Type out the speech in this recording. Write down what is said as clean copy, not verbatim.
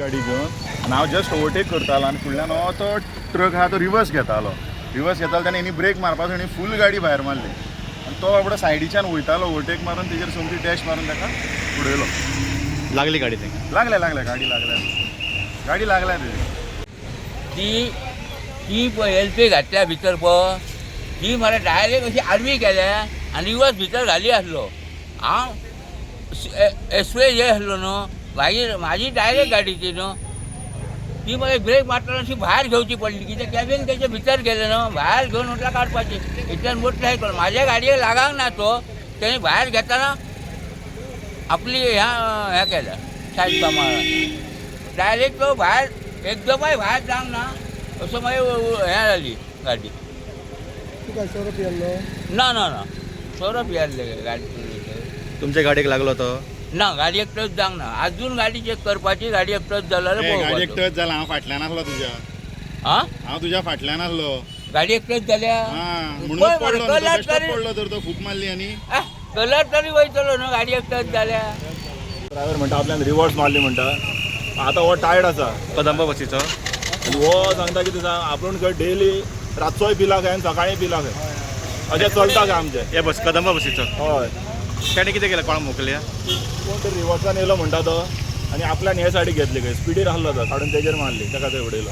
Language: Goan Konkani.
गाडी घेवन आनी हांव जस्ट ओवरटेक करतालो आनी फुडल्यान हो तो ट्रक आहा तो रिवर्स घेतालो. रिवर्स घेतालो तेणें हेणी ब्रेक मारपाचो, हेणी फूल गाडी भायर मारली आनी तो बाबडो सायडीच्यान वयतालो, ओवरटेक मारून तेजेर सोमती डॅश मारून ताका उडयलो. लागली गाडी तांकां? लागल्या, लागल्या गाडी, लागल्या गाडी, लागल्या तेजी. ती ती पळय एल पी घातल्या भितर पळय, ती मरे डायरेक्ट अशी आडवी केल्या आनी रिवर्स भितर घाली आसलो. हांव एक्सप्रेस हे आसलो न्हू, मागीर म्हाजी डायरेक्ट गाडी ती न्हू. ती मरे ब्रेक मारतना अशी भायर घेवची पडली, कित्याक कॅबीन तेच्या भितर गेलें न्हू. भायर घेवन म्हटल्यार काडपाची इतल्यान मोटरसायकल म्हाज्या गाडयेक लागांक ना तो. तेणी भायर घेतना आपली ह्या हें केल्या सायड प्रमाण डायरेक्ट तो भायर एकदमय भायर जावंक ना असो. मागीर हें जाली गाडी. तुका सोरो पियल्लो? ना ना ना, सोरो पियाल्ले गाडी. तुमच्या गाडयेक लागलो तो? ना, गाडयेक टच जावंक ना अजून. गाडी चॅक करपाची, गाडयेक टच जालो जाल्यार गाडयेक पळोवपाचो. टच जाला. हांव फाटल्यान आसलो तुज्या. आं? हांव तुज्या फाटल्यान आसलो. गाडयेक टच जाल्या? हा, म्हणून पळय मरे, पडलो न्हू तो, कलर बेश्टोच तरी पडलो तर तो, फूक मारली आनी कलर तरी वयतलो न्हू गाडयेक टच जाल्या. ड्रायव्हर म्हणटा आपल्यान रिवर्स मारली म्हणटा. आतां हो टायर्ड आसा. कदंबा बसीचो. आनी हो सांगता कितें सांग, आपूण खंय डेली रातचोय पिला खंय आनी सकाळीं पिला खंय, अशें चलता खंय आमचें. हे बस कदंबा बसीचो? हय. ताणें कितें केलें, कोणाक मोकल्या? कोण तरी रिवर्सान येयलो म्हणटा तो आनी आपल्यान हे सायडीक घेतली खंय, स्पिडीर आसलो तो, काडून तेजेर मारली, ताका थंय उडयलो.